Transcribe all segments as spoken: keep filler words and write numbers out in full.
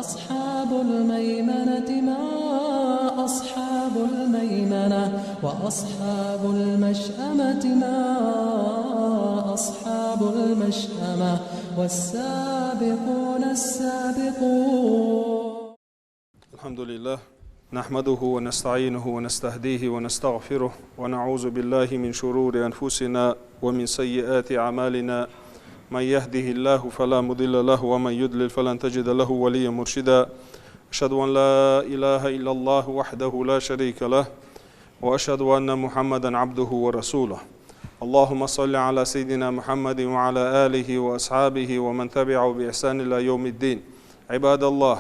أصحاب الميمنة ما أصحاب الميمنة، وأصحاب المشأمة ما أصحاب المشأمة، والسابقون السابقون. الحمد لله، نحمده ونستعينه ونستهديه ونستغفره، ونعوذ بالله من شرور أنفسنا ومن سيئات أعمالنا. من يهده الله فلا مضل له، ومن يضلل فلن تجد له وليا مرشدا. أشهد أن لا إله إلا الله وحده لا شريك له، وأشهد أن محمدا عبده ورسوله. اللهم صل على سيدنا محمد وعلى آله وأصحابه ومن تبعه بإحسان إلى يوم الدين. عباد الله،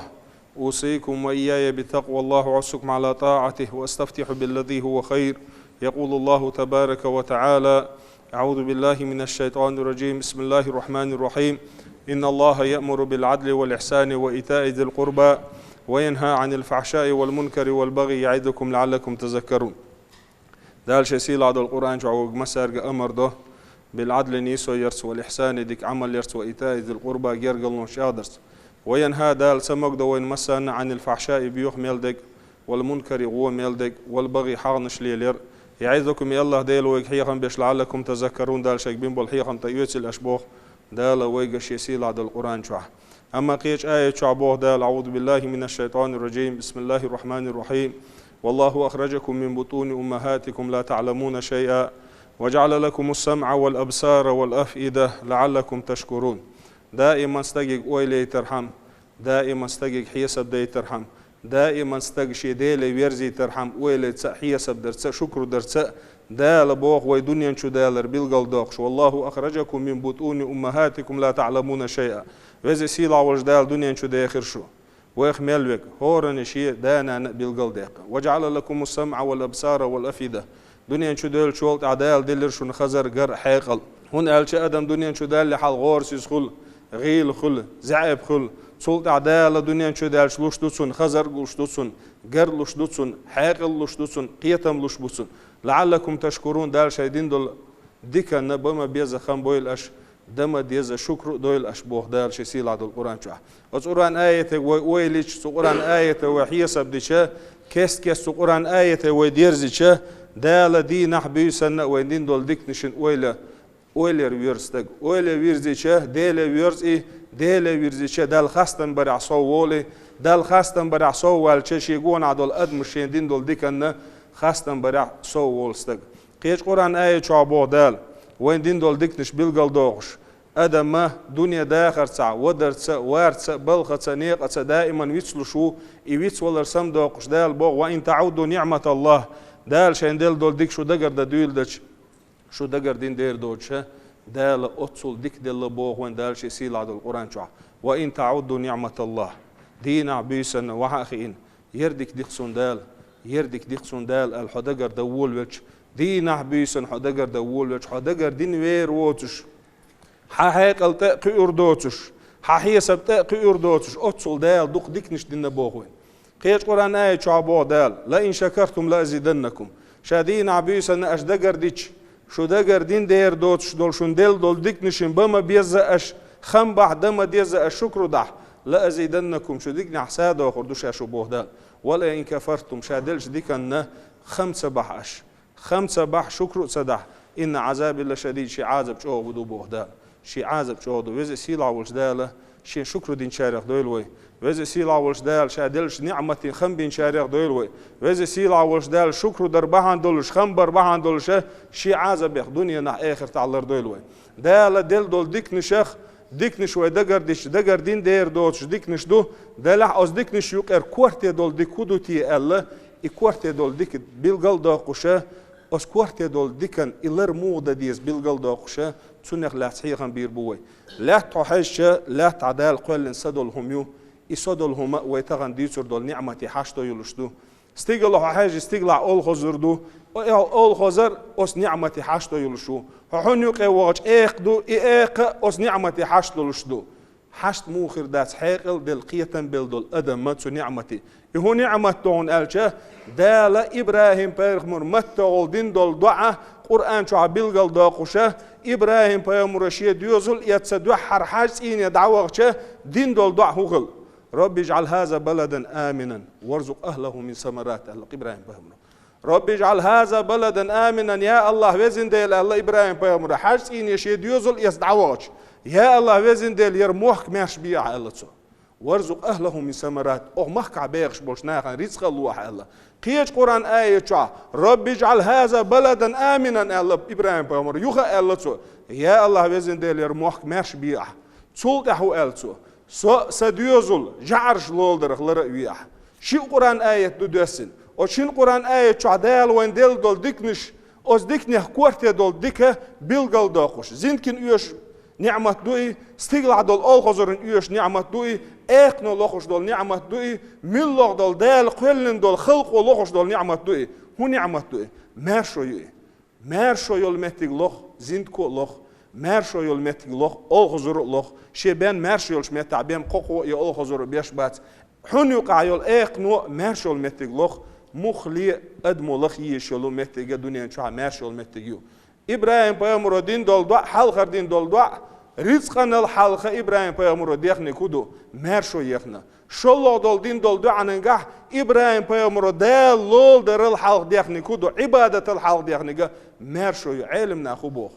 أوصيكم وإياي بتقوى الله وأحثكم على طاعته، وأستفتح بالذي هو خير. يقول الله تبارك وتعالى: أعوذ بالله من الشيطان الرجيم. بسم الله الرحمن الرحيم. إن الله يأمر بالعدل والإحسان وإيتاء ذي القربى وينهى عن الفحشاء والمنكر والبغي يعظكم لعلكم تذكرون. Дала шен сийлахь долу Къуръан чохь вайга массаьрга амар до: «Бил-Ӏадли», нийсо ярца, «вал-ихьсани», дика Ӏамал ярца, «ва итаи зил-къурба», гергарлонаш чӀагӀдарца. «Ва янхьа», Дала ца магадо вайна массарна, «Ӏанил-фахьшаи», боьха мел дерг, «вал-мункари», вон мел дерг, «вал-багӀи», хьагӀнаш лелор. «ЯӀизукум», и АллахӀ Дела вайга хьехам беш, «лаӀаллакум тазаккарун», Дала шайга бина болу хьехам тӀеоьцийла аша боху Дала вайга шен сийлахь долу Къуръан чохь. Амма кхечу аят чохь боху Дала: «АӀузу биллахӀи минаш-шайтӀанир-ражим. БисмиллахӀир-рахьманир-рахьим. ВаллахӀу ахражакум мин бутуни уммахӀатикум ла таӀламуна шайъа. Ва жаӀала лакумус-самӀа вал-абсара вал-афъида лаӀаллакум ташкурун». Даиман стаге ойла яйтархьама, даиман стаге хьесап дайтархьама, даиман стаг шен Деле верзийтархьама, ойла яйца а, хьесап дарца а, шукру дарца а, Дала боху вай дуьнен чу далар билгалдоккхуш: «ВаллахӀу ахражакум мин бутуни уммахӀатикум ла таӀламуна шайъа». Веза, сийлахь волчу Дала дуьнен чу дехира шу, вайх мел верг, хӀоранна шен да-нана а билгалдаьккхина. «Ва жаӀала лакумус-самӀа вал-абсара вал-афъида». Дуьнен чу девллачул тӀаьхьа Дала делира шуна хазар, гар, хьекъал. ХӀунда аьлча адам дуьнен чу далале хьалха гӀорасиз хуьлу, гӀийла хуьлу, заьӀап хуьлу. Цул тӀаьхьа Дала дуьнен чу даьлча луш ду цунна, хазар луш ду цунна, гар луш ду цунна, хьекъал луш ду цунна, кхетам луш бу цунна. «ЛаӀаллакум ташкурун», Дала шайн дина долу диканна бан ма-безза хам бойла аша, дан ма-дезза шукру а дойла аша, боху Дала шен сийлахь долу Къуръан чохь. Оцу Къуръан аятега вай ойла йича, цу Къуръан аятега вай хьесап дича, кест-кеста цу Къуръан аятега вай дерзича, Дала дийнахь, буьйсанна а вайн дина долу диканашна ойла, ойлера воьрзу стаг. Ойла вирзича, Деле воьрзу и, Деле вирзича, Далла хастам барехь сов волу и, Далла хастам барехь сов ваьлча, шен гонахь долу адамаш шен дина долу диканна хастам барехь сов волу стаг. Кхечу Къуръан аят чохь боху Дала, вайн дина долу диканаш билгалдоккхуш: «Адам, дуьне дахарца, вадарца, варца, балхаца, некъаца даиман вицлуш ву, и вицвалар самадоккхуш», Дала боху: «Ва ин таӀудду ниӀматаллахӀ», Дала шайн делла долу дика шу дагардан дуьйлдича, шу дагардина дер доцуша, Дала оццул дика делла боху вайн Дала шен сийлахь долу Къуръан чохь. «Ва ин таӀудду ниӀматаллахӀ». Дийнахь, буьйсанна, вахьа а хиъна, «Ер дика дика суна Дала, ер дика дика суна Дала», аьлла, хьо дагардан волавелча, дийнахь, буьйсанна хьо дагардан волавелча, хьо дагардина вер воцуш, хьан хьекъал тӀе а кхуьур доцуш, хьан хьесап тӀе а кхуьур доцуш, оццул Дала дукха диканаш дина боху вайн. Кхечу Къуръан аят чохь боху Дала: «Ла ин шакартум ла азиданнакум». Ша дийнахь, буьйсанна аша дагардича, шу дагардина дер доцуш долу шун делла долу диканашна бан ма-безза аша, хам бахь, дан ма-дезза аша шукру дахь, «ла азиданнакум», шу диканехь садохур ду ша шу, боху Дала. «Ва ла ин кафартум», ша деллачу диканна хам ца бахь аша, хам ца бахь, шукру а ца дахь, «инна Ӏазаби ла шадид», шен Ӏазап чӀогӀа ду, боху Дала. Шен Ӏазап чӀогӀа ду. Веза, сийлахь волчу Дала шен шукру динчарех дойла вай. Веза, сийлахь волчу Дала ша деллачу ниӀматийн хам бинчарех дойла вай. Веза, сийлахь волчу Дала шукру дар бахьана долуш, хам бар бахьана долуша шен Ӏазабех дуьненахь, эхартахь лардойла вай. Дала делла долу диканашах, диканаш вай дагардича, дагардина дер доцуш диканаш ду, делахь оцу диканаш юкъера корте долу дика хӀун ду те аьлла, и корте долу дика билгалдоккхуша, оцу корте долу дикан и лар муха дан деза билгалдоккхуша, цунах лаьцна хьехам бийр бу вай. Лаьтта хьо хьаьжча, лаьттахь Дала кхоьллина са долу хӀума ю, и со долу хӀума вай тахана дуьйцур долу ниӀматийн хьашто йолуш ду. Стигала хьо хьаьжча, стигалахь олхазар ду, о-, олхазар оцу ниӀматийн хьашто йолуш ву. Хьо хьуна юкъе вахча, экха ду, и экха оцу ниӀматийн хьашто йолуш ду. Хьашт муха хир дац хьекъал а делла, кхетам а белла долу адамна цу ниӀматийн. И хӀун ниӀмат ду хьуна аьлча, Дала ИбрахӀим-пайхамар маттахула дина долу доӀа Къуръан чохь билгалдоккхуша, ИбрахӀим-пайхамара шен доьзал а эцна дуьххьара хьаьжцӀийне дӀавахча дина долу доӀа хӀун хилла? «Робби иджӀал хаза баладан аминан варзукъ ахлаху мин самарат», аьлла ИбрахӀим пайхамара. «Робби иджӀал хаза баладан аминан», я АллахӀ, везан Дела, аьлла ИбрахӀим пайхамара, хьажа цӀийне шен доьзал эца дӀавахача, я АллахӀ, везан Дела, ер мохк маьрша бе ахь, аьлла цо. «Варзукъ ахлаху мин самарат», оха махкахь бехаш болчу нахана рицкъа а лохьа аьлла. Кхечу Къуръан аят чохь: «Робби иджӀал хаза баладан аминан», аьлла ИбрахӀим пайхамара, юха аьлла цо: «Я АллахӀ, везан Дела, ер мохк маьрша бе ахь». Цул тӀаьхьа хӀун аьлла цо: «Со а, сан доьзал жӀараш лолдарх лара а ве ахь». Ши Къуръан аят ду доьссина. Оцу шина Къуръан аят чохь Дала вайна делла долу диканаш, оцу диканех корта долу дика билгалдоккхуш. Зинкин оьшу ниӀмат ду и, стигалахь долу олхазарна оьшу ниӀмат ду и, экхано лохуш долу ниӀмат ду и, муьлхха долу Дала кхоьллина долу халкъо лохуш долу ниӀмат ду и. ХӀун ниӀмат ду и? Маьршо ю и. Маьршо йолу меттиг лоху зинтко а лоху, маьршо йолу меттиг лоху олхазаро а лоху, шен бен маьрша йолчу меттехь бен кхокхо а, я олхазаро а беш бац. Хьуна юкъахь йолу экхано а маьрша йолу меттиг лоху, муххале а адамо лаха езаш йолу меттиг а дуьнен чохь маьрша йолу меттиг ю. ИбрахӀим пайхамаро дина долу доӀа, хьалхара дина долу доӀа, рицкъанал хьалха ИбрахӀим пайхамаро дехниг хӀун ду? Маьршо ехна. ШолгӀа долу дина долу доӀанангахь ИбрахӀим пайхамаро Дала лолдарал хьалха дехниг хӀун ду? Ӏибадатал хьалха дехниг а маьршо ю. Ӏелам нах хӀун боху?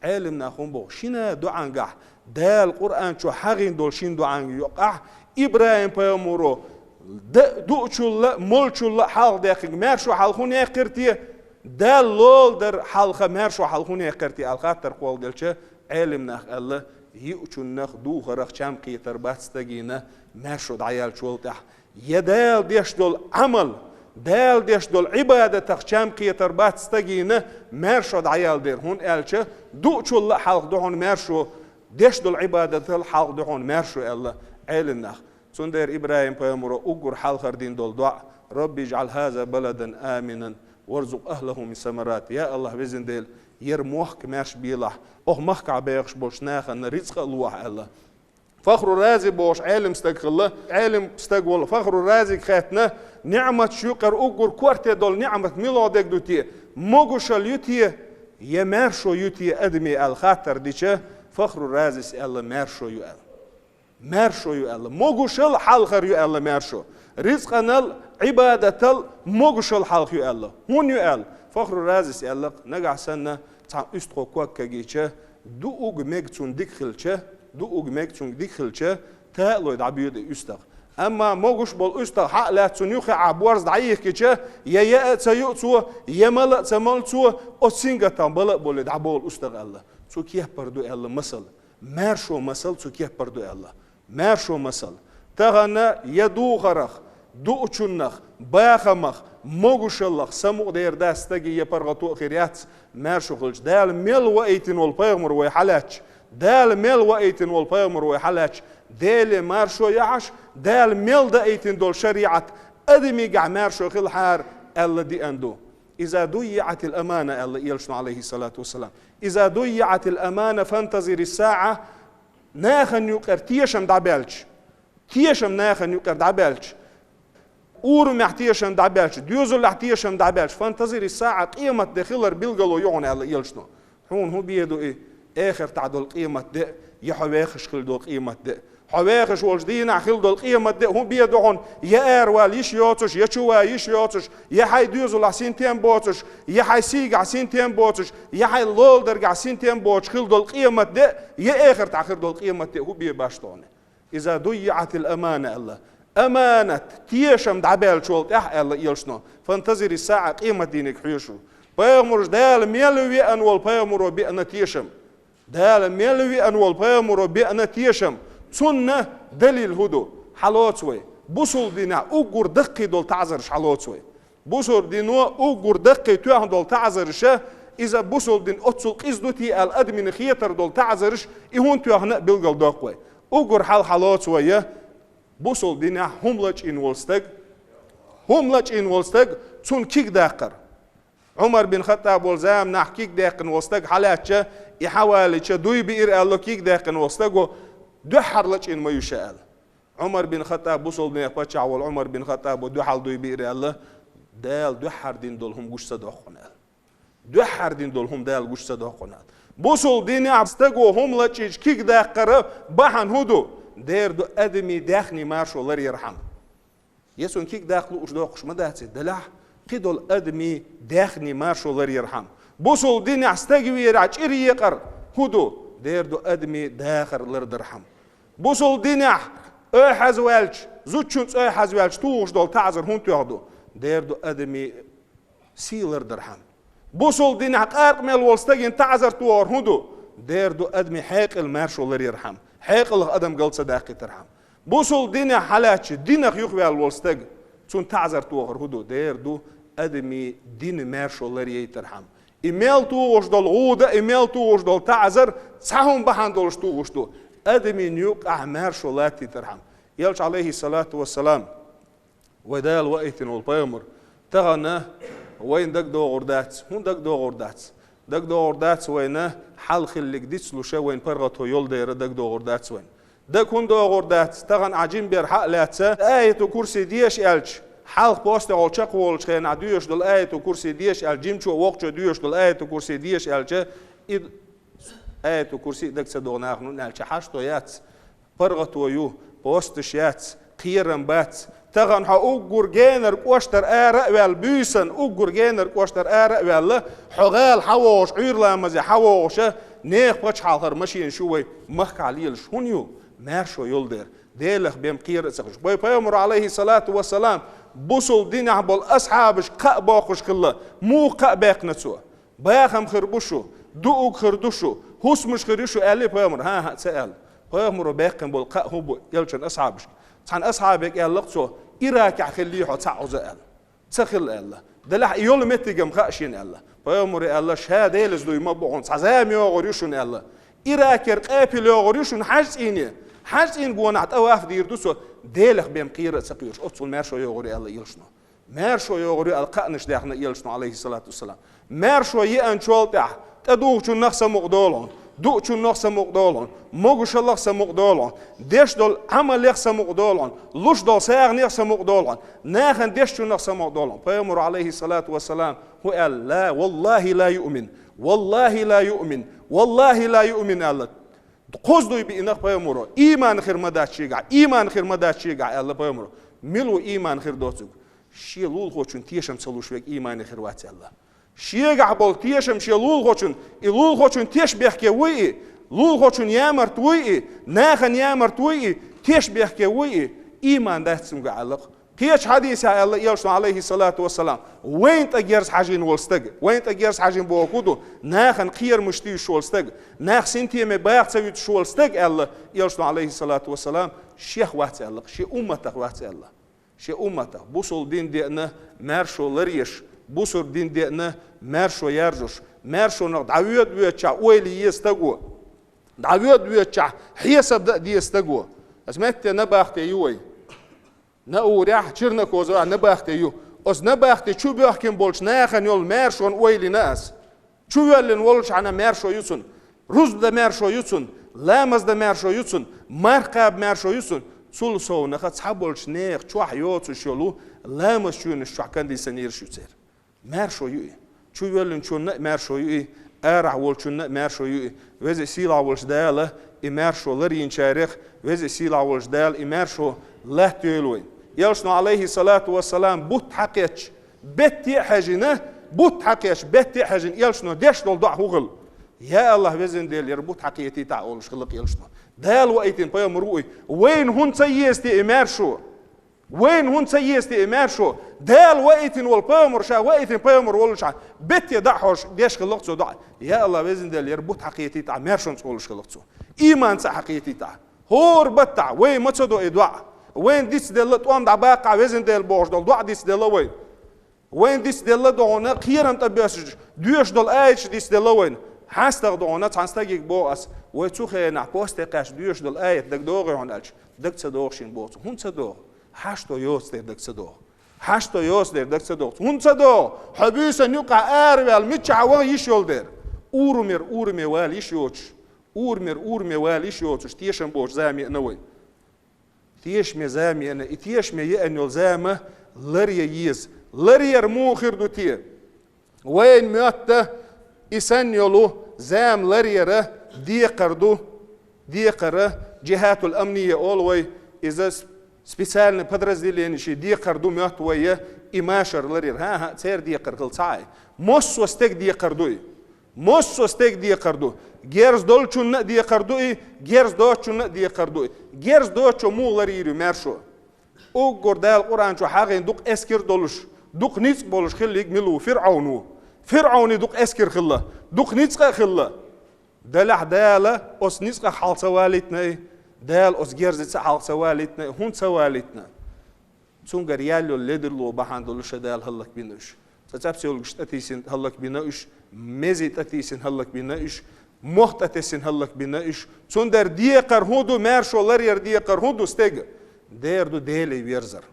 Ӏелам нах хӀун боху? Шина доӀангахь, Дала Къуръан чу хьахийна долу шина доӀанга юкъахь, ИбрахӀим пайхамаро д-, дуучулла а, молчулла а хьалха дехниг маьршо хьалха хӀун яьккхира те? Дала лолдар хьалха маьршо хьалха хӀун яьккхира те аьлла хаттар кхолладелча, Ӏелам нах аьлла: йиъчуннах, духарх чам кхетар бац стагийна маьршо дӀаяьллачул тӀаьхьа. Я Дала деш долу Ӏамал, Дала деш долу Ӏибадатах чам кхетар бац стагийна маьршо дӀаяьлла дера, хӀунда аьлча дуучулла а хьалха ду хьуна маьршо, деш долу Ӏибадатал хьалха ду хьуна маьршо аьлла Ӏелам нах. Цундела ИбрахӀим пайхамаро уггар хьалхара дина долу доӀа: «Робби иджӀал хаза баладан аминан варзукъ ахлаху мин самарат». Я АллахӀ, везан Дела, ер мохк маьрша белахь, оха махкахь бехаш болчу нахана рицкъа а лохьа аьлла. Фахру Рази бохуш Ӏелам стаг хилла. Ӏелам стаг волу Фахру Разига хаьттина, ниӀматаш юкъара уггар корта долу ниӀмат муьлха дерг ду те? Могушалла ю те, я маьршо ю те адаме аьлла хаттар дича, Фахру Разис аьлла: «Маьршо ю», аьлла. «Маьршо ю», аьлла. «Могушалла хьалхара ю», аьлла, маьршо. Рицкъанал, Ӏибадатал могушалла хьалха ю аьлла. ХӀунда ю аьлла? Фахру Разис аьлла: «Нагахь санна цхьана уьстагӀо ког кагийча, дууг мега цунна дика хилча, дууг мега цунна дика хилча, таалой дӀабоьду и уьстагӀ. Амма могуш болу уьстагӀ хьа а лаьцна цунна юххе а борз дӀайихкича, я яа а ца юу цо, я мала а ца мала цо, оцу сингаттам бала а болий дӀаболу уьстагӀ», аьлла. Цу кеппара ду аьлла масал. Маьршо масал цу кеппара ду аьлла. Маьршо масал. Тахана я духарах, дуучуннах, бахамах, могушаллах самукъадер дац стаге, я паргӀато а хир яц, маьршо хилча. Дала мел ваийтина волу пайхамар вай хьалаьцча, Дала мел ваийтина волу пайхамар вай хьалаьцча, Деле маршо яхьаш, Дала мел даийтина долу шариӀат адамигахь маьршо хилахьара аьлла диан ду. «Иза дуййиӀатил амана», аьлла Элчано, алейхиссалату вассалам. «Иза дуййиӀатил амана фантазири саӀа». Нахана юкъара тешам дӀабаьлча, тешам нахана юкъара дӀабаьлча, урамехь тешам дӀабаьлча, доьзалехь тешам дӀабаьлча, фантазири саӀа, къемат де хилар билгало ю хьуна аьлла Элчано. Хьуна хӀун бен ду и? Эхартахь долу къемат де, я хьо вехаш хила долу къемат де? Хьо вехаш волчу дийнахь хила долу къемат де хӀун бен ду хьуна? Я аравала йиш йоцуш, я чуван йиш йоцуш, я хьайн доьзалахь синтем боцуш, я хьайн сийгахь синтем боцуш, я хьайн лолдаргахь синтем боцуш хила долу къемат де, я эхартахь хир долу къемат де хӀун бен баш ду хьуна? «Иза дуййиӀатил амана», аьлла. Аманат, тешам дӀабаьллачул тӀаьхьа, аьлла Элчано, фантазири саӀа, къемат дийниг хьоьжуш ву. Пайхамарш Дала мел веана волу пайхамаро беана тешам. Дала мел веана волу пайхамаро беана тешам. Цунна далил хӀун ду? Хьалоцу вай. Бусул динехь уггар даккхий долу таӀзарш хьалоцу вай. Бусул дино уггар даккхий тоьхна долу таӀзарша, иза бусул дин оццул къиза ду те аьлла адамина хетар долу таӀзарш, и хӀун тоьхна а билгалдоккху вай. Уггар хьалха хьалоцу вай, бусул динехь хӀума лачкъийна волу стаг, хӀума лачкъийна волу стаг, цунна киг даккхар. Ӏумар бин Хаттаб волу заманахь киг даьккхина волу стаг хьалаьцча, и хьавалича дуй биира аьлла киг даьккхина волу стаго, дуьххьара лачкъийна ма ю ша аьлла. Ӏумар бин Хаттаб, бусулбанех паччахь волу Ӏумар бин Хаттабо дуьхьал дуй биира аьлла, Дала дуьххьара дина долу хӀума гуш ца доккху хьуна аьлла. Дуьххьара дина долу хӀума Дала гуш ца доккху хьуна аьлла. Бусул динехь стаго хӀума лачкъийча киг даккхара бахьана хӀун ду? Дера ду адамий даьхний маршо ларъярхьама. Е цун кига даккха лууш доккхуш ма дац, делахь кхидолу адамий даьхний маршо ларъярхьама. Бусул динехь стаг верехь чӀир екъар хӀун ду? Дера ду адамий дахар лардархьама. Бусул динехь ой хьазваьлча, зудчун цӀой хьазваьлча тухуш долу таӀзар хӀун тоьхна ду? Дера ду адамий сий лардархьама. Бусул динехь къаркъа мел волу стагана таӀзар тохар хӀун ду? Дера ду адамий хьекъал маршо ларъярхьама. Хьекъалах адам гал ца даккхийтархьама. Бусул динехь хьалаьцча, динах юхаваьлла волу стаг, цунна таӀзар тохар хӀун ду? Дера ду адамий дин маршо ларъяйтархьама. И мел тухуш долу гӀуда, и мел тухуш долу таӀзар цхьа хӀума бахьана долуш тухуш ду, адамийн юккъехь маршо латтийтархьама. Элча, алейхиссалату вассалам, вай Дала ваийтина волу пайхамар, тахана вайна дагадогӀур дац. ХӀун дагадогӀур дац? ДагадогӀур дац вайна, хьал хиллиг дицлуша вайна паргӀато йолу дера дагадогӀур дац вайна. Дага хӀун догӀур дац, тахана Ӏа жимма бер хьа а лаьцна, аяту курси деша аьлча, хьалха постехь волу чекхволучу хенахь доьшуш долу аяту курси деша аьлча, жимчо воккхачо доьшуш долу аяту курси деша аьлча, и аяту курси дага ца догӀу нахана аьлча, хьашто яц, паргӀато ю, посташ яц, кхерам бац. Тахана хьо уггар генара кӀоштара ара а ваьлла, буьйсан уггар генара кӀоштара ара а ваьлла, хьо гӀала хьавогӀуш, Ӏуьйра ламазе хьавогӀуша, нехан пачхьалкхара машенаш ю вай махкахь лелаш. ХӀунда ю? Маршо йолу дера. Делах бен кхера а ца хезаш. Вай пайхамаро, алейхиссалату вассалам, бусул динехь болу асхьабаш кхаъ боккхуш хилла, муха кхаъ баьккхина цо? Бахам хир бу шу, дуъуг хир ду шу, хӀусамаш хир ю шу аьллий пайхамаро? ХӀан-хӀа, ца аьлла. Пайхамаро баьккхина болу кхаъ хӀун бу элчан асхьабашка? Цхьана асхьабега аьлла-кх цо: «Иракехь хиллий хьо цхьаъ гӀуза», – аьлла. «Ца хилла», – аьлла. «Делахь и йолу меттигам хаьа шена», – аьлла. Пайхамаро аьлла: «Ша Делаца дуй ма бу хьуна, цхьа зама йогӀур ю шуна», – аьлла. «Иракера къепила йогӀур ю шуна, хьажцӀийне. ХьажцӀийн гонахь тӀаваф дийр ду со, Делах бен кхера а ца кхоьруш, оццул маршо йогӀур ю», – аьлла элчано. Маршо йогӀур ю аьлла кхаънаш даьхна элчано, алейхиссалату вассалам. Маршо еана чол тӀехь, тӀедухучуннах самукъа долу хьуна, дуучуннах самукъа долу хьуна, могушаллах самукъа долу хьуна, деш долу Ӏамалех самукъа долу хьуна, луш долу сагӀанех самукъа долу хьуна, нахана дешчуннах самукъа долу хьуна. Пайхамаро, алейхиссалату вассалам, хӀун аьлла? «Ла, валлахи ла юъмин, валлахи ла юъмин, валлахи ла юъмин», – аьлла. Кхуза дуй биънарг пайхамаро, иман хир ма дац шегахь, иман хир ма дац шегахь, аьлла пайхамаро. Мила ву иман хир доцург? Шен лулахочун тешам ца луш верг имане хир вац аьлла. Шегахь болу тешам шен лулахочун, и лулахочун теш бехке вуй и, лулахочун ямарт вуй и, нахана ямарт вуй и, теш бехке вуй и, иман дац цуьнгахь аьлла-кх. Кхечу хьадисехь аьлла элчано, алейхиссалату вассалам: «Вайн тӀе герз хьажийна волу стаг», вайн тӀе герз хьажийна бохург хӀун ду, нахана кхерамаш туьйсуш волу стаг, нах синтеме баха ца вуьтуш волу стаг аьлла элчано, алейхиссалату вассалам, шех вац аьлла-кх, шен умматах вац аьлла. Шен умматах. Бусул дин деана маршо ларъеш, бусул дин деана маршо яржош, маршонах дӀавоьду-воьдучохь ойла е стаго, дӀавоьду-воьдучохь хьесап дан а де стаго. Аса метте набахте ю вай. Наурехь, Чернокозовехь набахте ю. Оцу набахте чу боьхкина болчу нахана йолу маршонан ойла йина аса. Чу воьллина волчохьана маршо ю цунна. Рузба дан маршо ю цунна. Ламаз дан маршо ю цунна. Марха кхаба маршо ю цунна. Цул совнаха цхьаболчу нехан чохь йоцуш йолу ламаз чоьнаш чохь кондиционераш ю церан. Маршо ю и. Чу воьллинчунна а маршо ю и, арахь волчунна а маршо ю и. Веза а, сийлахь волчу Дала и маршо ларйинчарех, Веза а, сийлахь волчу Дала и маршо латтайойла вайн. Элчано, алейхиссалату вассалам, бутт хьакхетча, бетте а хьаьжжина, бутт хьакхетча, бетте а хьаьжжина, элчано деш долу доӀа хӀун хилла? «Я АллахӀ, везан Дела, яра бутт хьакхетийтахь», – олуш хилла-кх элчано. Дала ваийтина пайхамар ву и. Вайна хӀунда ца еза те и маршо? Вайна хӀунда ца еза те и маршо? Дала ваийтина волу пайхамар, ша ваийтина пайхамар воллушехь, бетте дӀа а хьожуш, деш хилла-кх цо доӀа: «Я АллахӀ, везан Дела, яра бутт хьакхетийтахь», – маршонца олуш хилла-кх цо. Иманца а хьакхетийтахь. ХӀора баттахь, вай ма ца до и доӀа. Вайна дицделла, тӀом дӀабаккхахь, везан Дела, бохуш долу доӀа дицделла вайна. Вайна дицделла догӀуна, кхерам тӀе боьссуш, доьшуш долу аяташ дицделла вайна. ХьастагӀа догӀуна, цхьана стагига боху ас: «Вай цу хенахь посте кхаьчча доьшуш долу аят дагадогӀий хьуна?» – аьлча, дага ца догӀу шена боху цо. ХӀунда ца догӀу? Хьашто йоцу дера дага ца догӀу. ХӀунда ца догӀу? Хьашто йоцу дера дага ца догӀу. ХӀунда ца догӀу? Хьо буьйсанна юккъехь ара ваьлла миччахь ван йиш йолу дера. Урамера ураме вала йиш йоцуш. Урамера ураме вала йиш йоцуш, тешам боцуш зама еана вай. Тешаме зама еана, и тешаме еана йолу зама ларъян еза. Ларъяр муха хир ду те? Вайна моьтту и санна йолу зама ларъяра декхар ду. Декхар, джихӀатул амния олу вай, иза с-, специальный подразделени ши декхар ду моьтту вай, и машар ларъяр. ХӀан-хӀа, церан декхар хила ца Ӏай. Массо а стеган декхар ду и. Массо а стеган декхар ду. Герз долчунна а декхар ду и, герз доцучунна а декхар ду и. Герз доцучо муха ларйийр ю маьршо? Уггар Дала Къуръан чу хьагӀийна дукха эскар долуш, дукха ницкъ болуш хилларг мила ву? ФирӀавн ву. ФирӀавна дукха эскар хилла, дукха ницкъ а хилла. Делахь Дала оцу ницкъах хьалха ца валийтина и, Дала оцу герзаца а хьалха ца валийтина и, хӀунда ца валийтина? Цуьнгара яьлла йолу ледарло бахьана долуш Дала хӀаллакбина уьш. Цкъа цӀа психологаш тӀетийсина хӀаллакбина уьш, мези тӀетийсина хӀаллакбина уьш, мох тӀетесина хӀаллакбина уьш. Цундела декхар хӀун ду, маьршо ларъяр декхар хӀун ду стеган? Дера ду Деле верзар.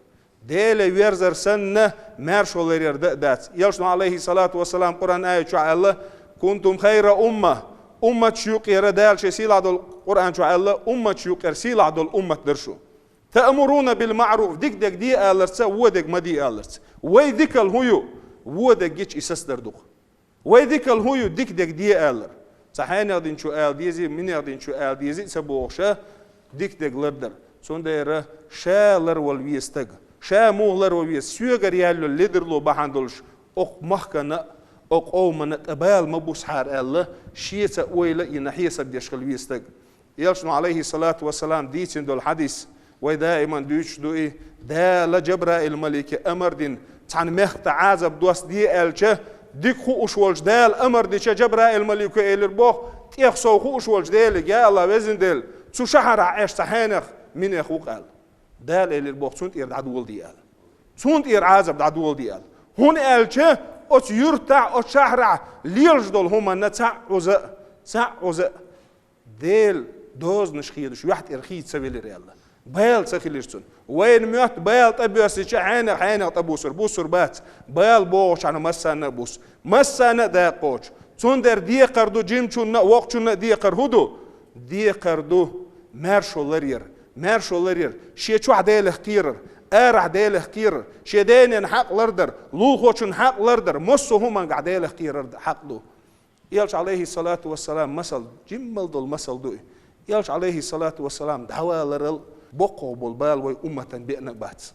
Деле верзар санна, маьршо ларъяр дан а дац. Элчано, алейхиссалату вассалам, Къуръан аят чохь аьлла: «Кунтум хайра умма». Умматаш юкъера Дала шен сийлахь долу Къуръан чохь аьлла: «Умматаш юкъера сийлахь долу уммат дара шу». «Таъмуруна бил маъруф», дика дерг де аларца, вон дерг ма де аларца. Вай дикалла хӀун ю? Вон дерг гича и сацадар ду-кх. Вай дикалла хӀун ю? Дика дерг де алар. Цхьа хьенех динчо ала дезий, минех динчо ала дезий а ца бохуш, дика дерг лардар. Цундела ша ларвала веза стаг. Ша муха ларвала веза? Соьгара яьлла йолу ледарло бахьана долуш, окху махкана а, окху къомана а тӀе бала ма буссахьара аьлла, шеца ойла а йина, хьесап деш хила веза стаг. Элчано, алейхиссалату вассалам, дийцина долу хьадис, вай даиман дуьйцуш ду и, Дала Джабраил-малике амар дина, цхьана мехка тӀе Ӏазап доссаде аьлча, дика хууш волчу Дала амар дича, Джабраил-малико элира боху: «ТӀех сов хууш волчу Деле, я Аллах, везан Дела, цу шахьарахь Ӏеш цхьа хьенех, минех ву-кх», аьлла. Дала элира боху: «Цунна тӀера дӀадоладе», аьлла. «Цунна тӀера Ӏазап дӀадоладе», аьлла. ХӀунда аьлча оцу юьртахь, оцу шахьарахь лелаш долу хӀуманна цхьаъ Ӏуза а, цхьаъ Ӏуза а Делан дозанаш хедаш, юьхь тӀера хийца ца велира аьлла. Бала ца хилира цунна. Вайна моьтту бала тӀебоьссича, хьенех, хьенех тӀебуссур, буссур бац. Бала богӀучхьана массарна а буссу. Массарна а дакъа кхочу. Цундела декхар ду жимачунна а, воккхачунна а декхар хӀун ду? Декхар ду маьршо ларъяр. Маьршо ларъяр. Шен чохь Делах кхерар, арахь Делах кхерар, шен денен хьакъ лардар, лулахочун хьакъ лардар, массо а хӀумангахь Делах кхерар хьакъ ду. Элча, алейхиссалату вассалам, масал, жиммал долу масал ду и. Элча, алейхиссалату вассалам, дӀаваларал боккхагӀа болу бала вай умматан беана а бац.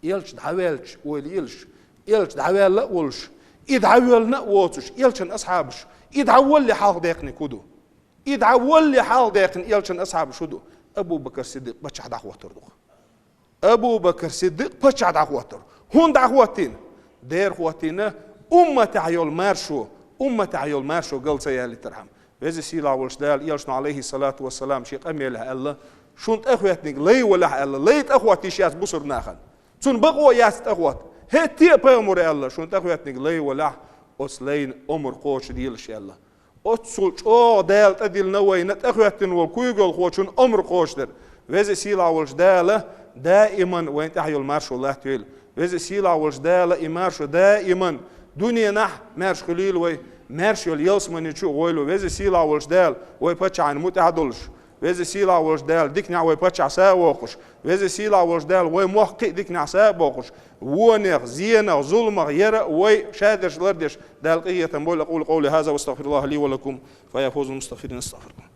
Элча дӀаваьлча ойла елаш, Элча дӀаваьлла а волуш, и дӀавоьллина а воцуш, Элчан асхьабаш, и дӀаволле хьалха даьккхинарг хӀун ду? И дӀаволле хьалха даьккхина Элчан асхьабаш хӀун ду? Абу Бакр Сиддикъ паччахь дӀахӀоттур ду-кх. Абу Бакр Сиддикъ паччахь дӀахӀоттур. ХӀунда дӀахӀоттийна? Дера хӀоттийна, умматехь йолу маршо, умматехь йолу маршо гал ца ялийтархьама. Веза сийлахь волчу Дала Элчано, алейхиссалату вассалам, шен къамелехь аьлла: «Шуна тӀехӀоьттинарг лай валахь», аьлла, лай тӀехӀотта йиш яц бусурнахана. Цунна бакъо яц тӀехӀотта. ХӀетте а пайхамара аьлла: «Шуна тӀехӀоьттинарг лай валахь, оцу лайна омра кхочушделаш», аьлла. Оццул чӀогӀа Дала тӀедиллина вайна тӀехӀоьттина волу куьйгалхочун омра кхочушдар. Веза сийлахь волчу Дала даиман вайна тӀехь йолу маршо латтавойла. Веза сийлахь волчу Дала и маршо даиман дуьненахь маьрша хуьлийла вай, маьрша йолу ялсамани чу а гӀойла вай. Веза сийлахь волчу Дала вай паччахьна мутӀахь долуш, Веза сийлахь волчу Дала диканехь вай паччахь са а воккхуш, Веза сийлахь волчу Дала вай мохк кхин а диканехь са а боккхуш, вонех, зенах, зуламах яра а вай шадерш лардеш, Дала къинхетам бойла. أقول قولي هذا وأستغفر الله لي ولكم فيا فوز المستغفرين. أستغفر الله.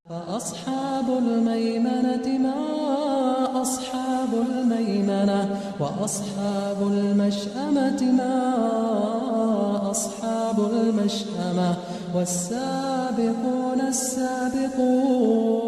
فأصحاب الميمنة ما أصحاب الميمنة، وأصحاب المشأمة ما أصحاب المشأمة، والسابقون السابقون.